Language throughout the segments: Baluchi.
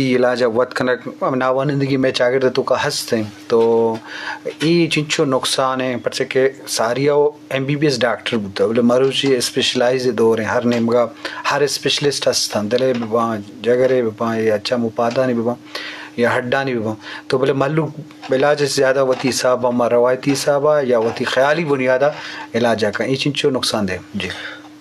علاج ءَ وت کنگ ناوانندگی مئے چاگرد ءِ توکا ہست انت، تو اے چنچو نقصان انت، پرچہ کہ ساری ءَ M B B S doctor بوتگ، بلے مروچی اسپیشلائز دور انت، ہر نیمگا ہر اسپیشلسٹ ہست انت، دل ءِ بہ باں، جگر ءِ بہ باں، یا چم و پادانی بہ باں، یا ہڈانی بہ باں، تو بلے مھلوک علاج ءَ زیادہ وتی حساب ءَ، ما روایتی حساب ءَ یا وتی خیالی بنیاد ءَ علاج ءَ کن، اے چنچو نقصان دہ؟ جی۔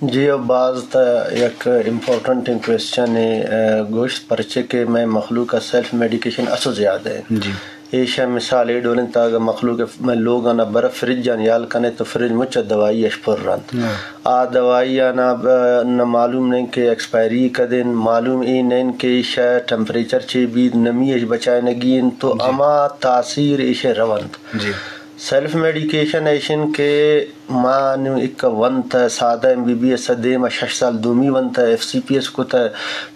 جی، ءُ باز تہ یک امپورٹنٹ کوئسچن ءَ، ءَ، گوشت، پرچہ کہ مئے مخلوق ءَ سیلف میڈیکیشن اسو زیادہ انت۔ جی۔ ایشاں مثال اے ڈول انت، اگہ مخلوق ءَ مئے لوگاں ءَ بر فریج آں یال کنے تو فریج مچ ءَ دوائی اش پر انت۔ ہاں۔ آ دوائی آناں ب-، نہ معلوم نہ انت کہ ایکسپائری کد انت، معلوم اے نہ انت کہ ایشاں ٹمپریچر چے بیت، نمی اش بچائینگی انت، تو جی۔ ہما تاثیر ایشاں رونت۔ جی۔ سیلف میڈیکیشن ایش انت کہ ما نوں اکا ونت، سادہ ایم بی بی ایس ءَ دیم ءَ شش سال دومی ونت، ایف سی پی ایس کت،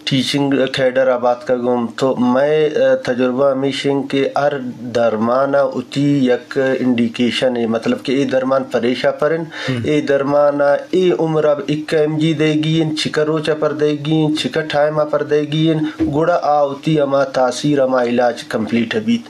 ٹیچنگ کیڈر ءَ باتکگ اوں۔ تو مئے، ءَ، تجربہ ہمیش انت کہ ہر درمان ءَ وتی یک انڈیکیشن ءَ، مطلب کہ اے درمان پریشا پر انت، ہم۔ اے درمان ءَ اے عمر ءَ اکا ایم جی دئیگی انت، چکا روچ ءَ پر دئیگی انت، چکا ٹائم ءَ پر دئیگی انت، گڑا آ وتی ہما تاثیر، ہما علاج کمپلیٹ بیت۔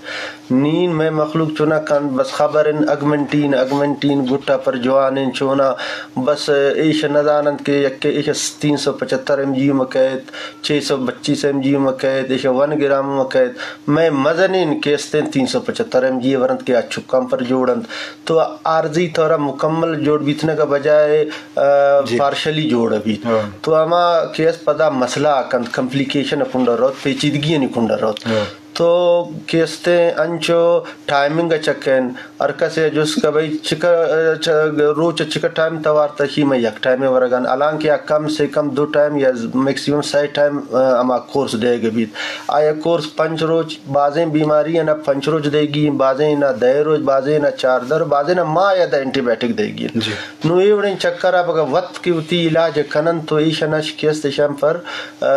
نین مئے مخلوق چو نہ کنت، بس خبر انت اگمنٹین، اگمنٹین گٹا پر جوان انت چونا، بس ایش نہ زاننت کہ یک ایش تین سو پچہتر ایم جی مہ کئیت، چھ سو پچیس ایم جی مہ کئیت، ایش ون گرام مہ کئیت۔ مئے مزنین کیستیں تین سو پچہتر ایم جی ورنت کہ آ چکاں پر جوڑ انت۔ تو عارضی طور مکمل جوڑ بیتنگ بجائے، آ، جی۔ پارشلی جوڑ بیت۔ ہاں۔ تو ہما کیس پدا مسئلہ کنت، کمپلیکیشن کنڈا روت، پیچیدگی کنڈا روت۔ ہاں۔ تو کیستیں انچو ٹائمنگ ءَ چکین، ہر کسے ءَ جست کہ بھئی چکا، چ-، روچ ءَ چکا ٹائم توار تشی، میں یک ٹائمے ورگان، حالانکہ آ کم سے کم دو ٹائم یا میکسیمم سئے ٹائم، آ، ہما کورس دئیگ بیت۔ آیا کورس پنچ روچ، بازیں بیماری ءَ نہ پنچ روچ دئیگی، بازیں نہ دہ روچ، بازیں نہ چاردہ روچ، بازیں نہ ماہ یا دہ اینٹی بایوٹک دئیگی۔ جی۔ نوں اے وڑیں چکر ءَ بگا وت کہ وتی علاج کنن تو ایشان اش کہ است ایشان پر، آ،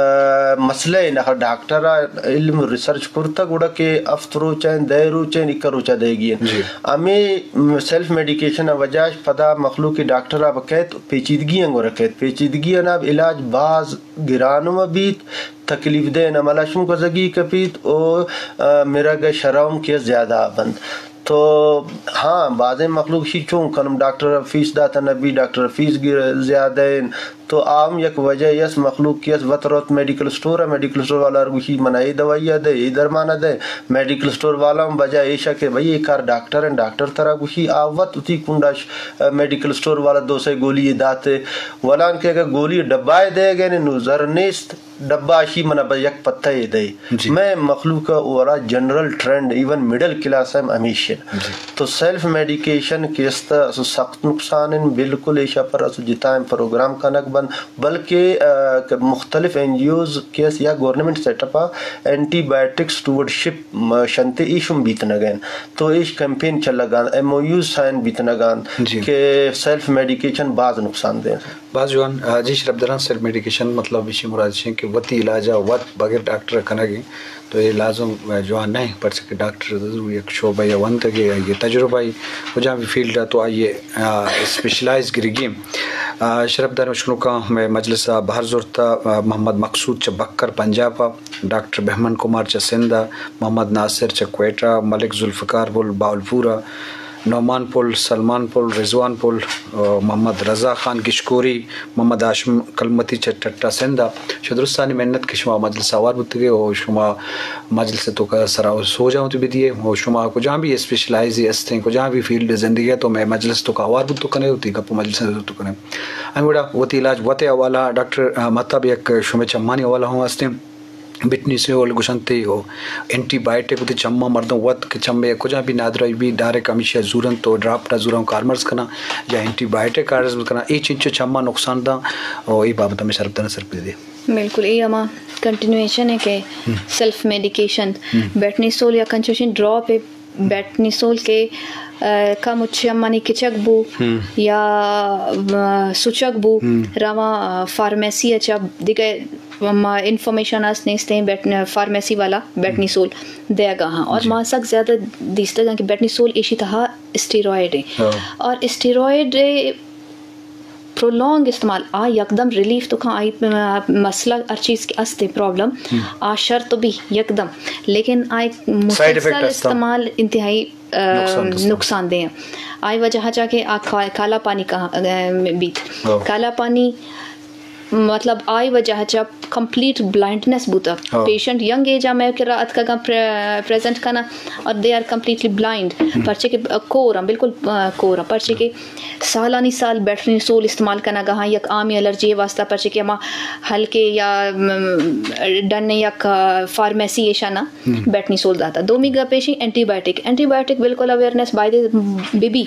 مسئلہ اے نہ ڈاکٹر ءَ علم ریسرچ کرتگ گڑا کہ ہفت روچ ایں، دہ روچ ایں، اکا روچ ءَ دئیگی ایں۔ جی۔ ہمے سیلف میڈیکیشن ءِ وجہ اش پدا مخلوق ڈاکٹر ءَ بکیت پیچیدگی انگور کیت۔ پیچیدگی ءَ ناب علاج باز گران مہ بیت، تکلیف دہ نہ ملا شم گزگی کپیت او، آ، مرگ شرم کہ زیادہ بند۔ تو ہاں، بازیں مخلوق شی چون کنم، ڈاکٹر ءَ فیس داتہ نہ بی، ڈاکٹر ءَ فیس گر-، زیادہ ایں۔ تو آ ہم یک وجہ یس مخلوق کہ یس وت روت میڈیکل سٹور ءَ، میڈیکل سٹور والا ءَ گوشی منا اے دوائی ءَ دے، اے درمان ءَ دے۔ میڈیکل سٹور والا ہم وجہ ایشا کہ بھئی اے کار ڈاکٹر ایں، ڈاکٹر ترا گوشی، آ وت وتی کنڈا ش-، میڈیکل سٹور والا دو سے گولی ءَ داتے۔ ولان کہ اگر گولی ڈبہ ءَ دے گئے نو زر نیست۔ ڈبہ اشی منا بس یک پتہ ءَ دئے۔ جی۔ مئے مخلوق ءَ ورا general trend, even middle class ہم ہمیش ایں۔ جی۔ تو سیلف میڈیکیشن کہ است اسو سخت نقصان ایں، بالکل ایشا پر اسو جتائیں پروگرام کنگ بند، بلکہ، آ، کہ مختلف این جی اوز کہ است یا گورنمنٹ سیٹ اپ ءَ اینٹی بایوٹکس ٹوورڈ شپ، م-، شنتے ایشم بیت نگین۔ تو ایش کیمپین چلگان، ایم او یوز سائن بیت نگان جی۔ کہ سیلف میڈیکیشن باز نقصان دے۔ باز جوان، آ، جی شرپ دران سیلف میڈیکیشن مطلب ایشی مراد اش ایں کہ وتی علاج ءَ وت بغیر ڈاکٹر ءَ کنگ ایں، تو اے لازم، آ، جوان نہ ایں، پرچہ کہ ڈاکٹر ضرور یک شعبہ ءَ ونتگ ایں، آئی ءِ تجربہ ایں، کجام بھی فیلڈ ءَ تو آئی ءِ، آ، اسپیشلائز گرگی ایں۔ آ، شرپ دار اشکنوکاں مئے مجلس ءَ بہر زرت، آ، محمد مقصود چہ بکر پنجاب ءَ، ڈاکٹر بہمن کمار چہ سندھ ءَ، محمد ناصر چہ کوئٹہ، ملک ذوالفقار پل بہاولپور ءَ، نعمان پل، سلمان پل، رضوان پل، ءُ محمد رضا خان گشکوری، محمد ہاشم کلمتی چہ ٹٹا سندھ ءَ۔ شما درستانی منت کہ شما مجلس ءَ ہوار بوتگ ئے ءُ شما مجلس ءِ توکا سرا سوجاں وتی بدیے ءُ شما کجام بھی اسپیشلائز ہستیں، کجام بھی فیلڈ زندگی ءَ تو مئے مجلس ءِ توکا ہوار بوت کنے ءُ وتی گپ ءُ مجلس ءَ زرت کنے۔ ہمے وڑا وتی علاج وت ءِ حوالہ ءَ ڈاکٹر مہتاب یک شمئے چمانی حوالہ ہوں ہستیں۔ بٹنی سول گوشنت ءُ اینٹی بایوٹک وتی چماں مردم وت کہ چم ءَ کجا بھی نادراہی بھی ڈائریکٹ ہمیشی ءَ زورنت ءُ ڈراپ ءَ زوراں کارمرز کناں یا اینٹی بایوٹک کارمرز کناں، اے چنچو چماں نقصان داں ءُ اے بابت ءَ مئے شرپ دانا سرپدی دے۔ بالکل، اے ہما کنٹینویشن ہے کہ ہم۔ سیلف میڈیکیشن، ہم۔ بٹنی سول یا کنچوشن ڈراپ ہے، بٹنی سول کہ، آ، کم چمانی کچک بو ہم۔ یا، آ، سوچک بو، ہم۔ رواں، آ، فارمیسی ءَ چہ دگہ ما انفارمیشن است نیستیں، بٹ-، فارمیسی والا بٹنی سول دیگا ہاں۔ اور جی۔ ما سک زیادہ دیستگاں کہ بٹنی سول ایشی تہا اسٹیرائڈ ہیں۔ ہاں۔ اور اسٹیرائڈ پرولونگ استعمال، آ یکدم ریلیف تو کھاں، آئی مسئلہ ہر چیز کہ است پرابلم، آ شر تو بھی یکدم، لیکن آ ایک مسلسل استعمال انتہائی نقصان دہ ہیں۔ آئی وجہ چا کہ آ کالا پانی کا بیت، کالا پانی مطلب آئی وجہ چا کمپلیٹ بلائنڈنس بوتا۔ پیشنٹ ینگ ایجا میں کرا اتکگاں پریزنٹ کنا، اور دے آر کمپلیٹلی بلائنڈ، پرچے کہ کور ہیں، بالکل کور ہیں، پرچے کہ سالانی سال بیٹنیسول استعمال کنگا ہاں یک عامی الرجی واسطہ، پرچے کہ ہما ہلکے یا ڈن یک فارمیسی ایشانا بیٹنیسول داتا۔ دومی گپ ایشی اینٹی بائیوٹک، اینٹی بائیوٹک بالکل اویئرنیس بائدے بی بی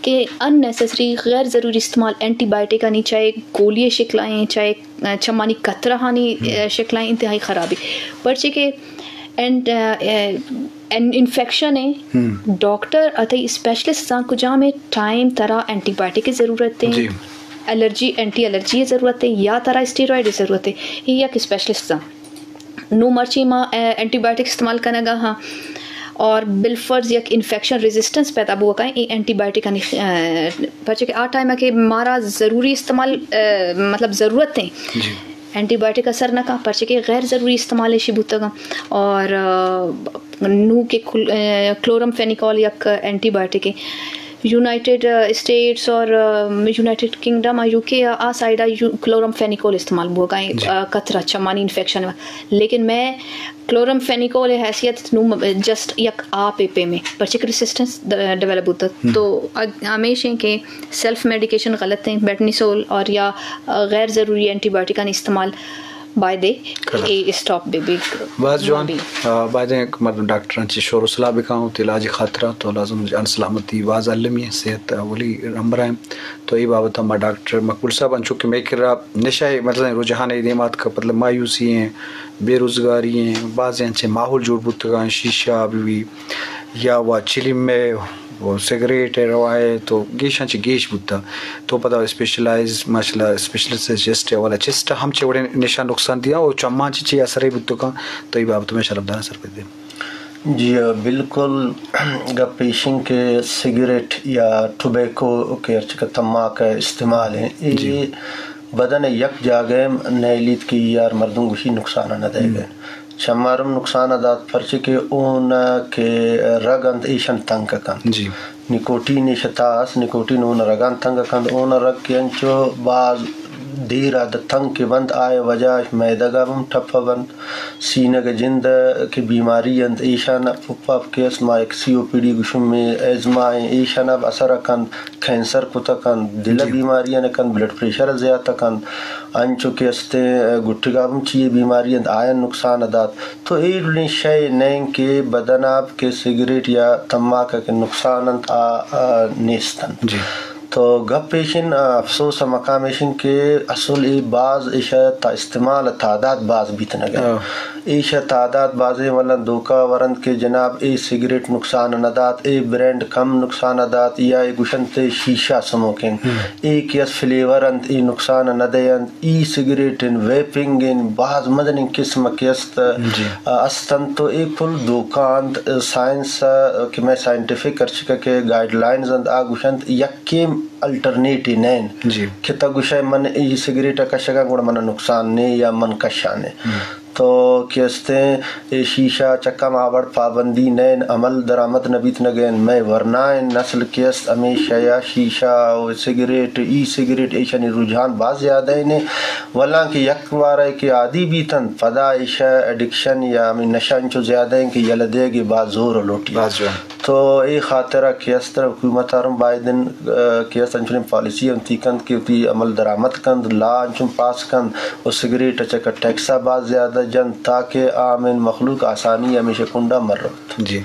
کہ ان نیسسری، غیر ضروری استعمال اینٹی بائیوٹک آنی، چاہے گولی شکلائیں، چاہے چمانی قطرہ آنی شکلائیں، انتہائی خرابی، پرچے کہ انفیکشن ہے۔ ڈاکٹر اتئی اسپیشلسٹ زان کجام ہے ٹائم ترا اینٹی بائیوٹک کی ضرورت ہے، الرجی، اینٹی الرجی ضرورت ہے یا ترا اسٹیرائڈ ضرورت ہے، یہ یک اسپیشلسٹ زان۔ نو مرچی ما اینٹی بائیوٹک استعمال کنگا ہاں، اور بالفرض یک انفیکشن ریزسٹنس پیدا بوگا، اے اینٹی بائیوٹک آنی پرچے کہ آ ٹائم کہ مارا ضروری استعمال مطلب ضرورت ہیں، اینٹی بائیوٹک اثر نہ کا، پرچے کہ غیر ضروری استعمال ایشی بوتگا۔ اور نو کہ کلورم فینیکول یک اینٹی بائیوٹک ہے، یونائیٹڈ اسٹیٹس اور یونائیٹڈ کنگڈم، یو کے، آ سائیڈ کلورم فینیکول استعمال بوگا، قطرہ چمانی انفیکشن، لیکن میں کلورم فینیکول حیثیت نو جسٹ یک آپ پیمیں، پرچے کہ ریزسٹنس ڈیولپ بوتا۔ تو ہمیش ہیں کہ سیلف میڈیکیشن غلط ہیں، بیٹنیسول اور یا غیر ضروری اینٹی بائیوٹک آنی استعمال بائدے اے اسٹاپ بی بی۔ باز جوان۔ بائدے مردم ڈاکٹراں چی شور و صلاح بکاں، تو علاج خاطرہ تو لازم جان سلامتی باز المی ہیں، صحت اولی نمبر ہیں۔ تو اے بابت ما ڈاکٹر مقبول صاحب انچو کہ میں کرا نشہ مطلب رجحان دیمات کا مطلب مایوسی ہیں، بے روزگاری ہیں، بعض انچے ماحول جوڑ بوتگا، شیشہ بی بی یا وا چلم ہے، وہ سگریٹ ہے، روائے تو گیشاں چہ گیش بوتا۔ تو پدا اسپیشلائز ماشاءاللہ اسپیشلسٹ چیسٹ ہے والا چیسٹ ہم چہ وڑے نشہ نقصان دیا، وہ چمان چہ چی اثر ہے بوتگا۔ تو یہ بابت میں شرف دانا سر پہ دے۔ جی بالکل، گپ ایشیں کہ سگریٹ یا ٹوبیکو کہ ہرچکہ تماک استعمال ہیں، یہ بدن یک جاگہ نیلیت کہ یار مردم گوشی نقصان نہ دے گئے۔ چمارم نقصان دات، پرچے کہ اون کہ رگ انت ایشن تنگ کنت۔ نکوٹین ایش تاس، نکوٹین اون رگان تنگ کنت، اون رگ کہ انچو باز دیر اد تنگ کہ بنت، آئے وجہ اش میدگ ہم ٹپ بنت۔ سینگ ء جند کہ بیماری انت، ایشان پپ اپ کہ است، ما یک سی او پی ڈی گوشم، مے ازما ایں، ایشان اب اثر کنت، کینسر کت کنت، دل ء بیماری ان کنت، بلڈ پریشر زیات کنت، انچو کہ استیں گٹگا ہم چیے بیماری انت، آیان نقصان دات۔ تو اے ڈولیں شے نیں کہ بدن آپ کہ سگریٹ یا تماک کہ نقصان انت، آ، آ نیست انت۔ تو گپ ایشن، آ، افسوس ء مقام ایشن کہ اصل اے باز ایشا تا استعمال تعداد باز بیتنگ ء۔ ایشا تعداد بازیں ولن دھوکہ ورنت کہ جناب اے سگریٹ نقصان نہ دات، اے برانڈ کم نقصان دات، یا اے گوشنت شیشہ سموکنگ، اے کہ اس فلیور انت، اے نقصان نہ دینت، ای سگریٹ ان، ویپنگ ان، باز مزنیں قسم کہ است، آ، است انت۔ تو اے کل دھوکہ انت۔ سائنس ء کہ میں سائنٹیفک ہرچکہ کہ گائیڈ لائنز انت، آ گوشنت یک کیم الٹرنیٹی نین کہ تہ گوشئے من ای سگریٹ ء کشگاں گڑا من نقصان نے یا من کشانے۔ تو کہ استیں اے شیشہ چکا ما وڑ پابندی نین، عمل درآمد نہ بیت نگین، مئے ورنائیں نسل کہ است ہمیشہ یا شیشہ و سگریٹ، ای سگریٹ ایشانی رجحان باز زیادہ نے، ولانکہ یک بارے کہ عادی بیتن پدا ایشہ ایڈکشن یا ہمیں نشہ انچو زیادہ ہیں کہ یلہ دیگی باز زور لوٹی۔ تو اے خاطر ء کہ است حکومت ء ہم بائدن، آ، کہ است انچنیں پالیسی ہم تی کنت کہ وتی عمل درآمد کنت، لا انچن پاس کنت و سگریٹ ء چکا ٹیکس ء باز زیادہ جنت تاکہ عام مخلوق آسانی ہمیشہ کنڈا مر روت۔ جی،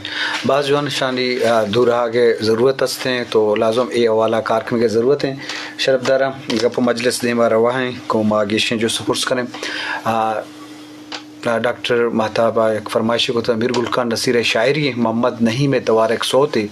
باز جوان شانی، آ، دور آگے ضرورت است ہیں تو لازم اے حوالہ کار کنگے ضرورت ہیں۔ شرف دارا گپ و مجلس دیما روا ہیں، کو ما گیشیں جو سپرس کریں۔ آ، ڈاکٹر مہتاب ء یک فرمائشے کتگ، میر گل خان نصیر ء شاعری، محمد نعیم ء توار ء یک سوتے۔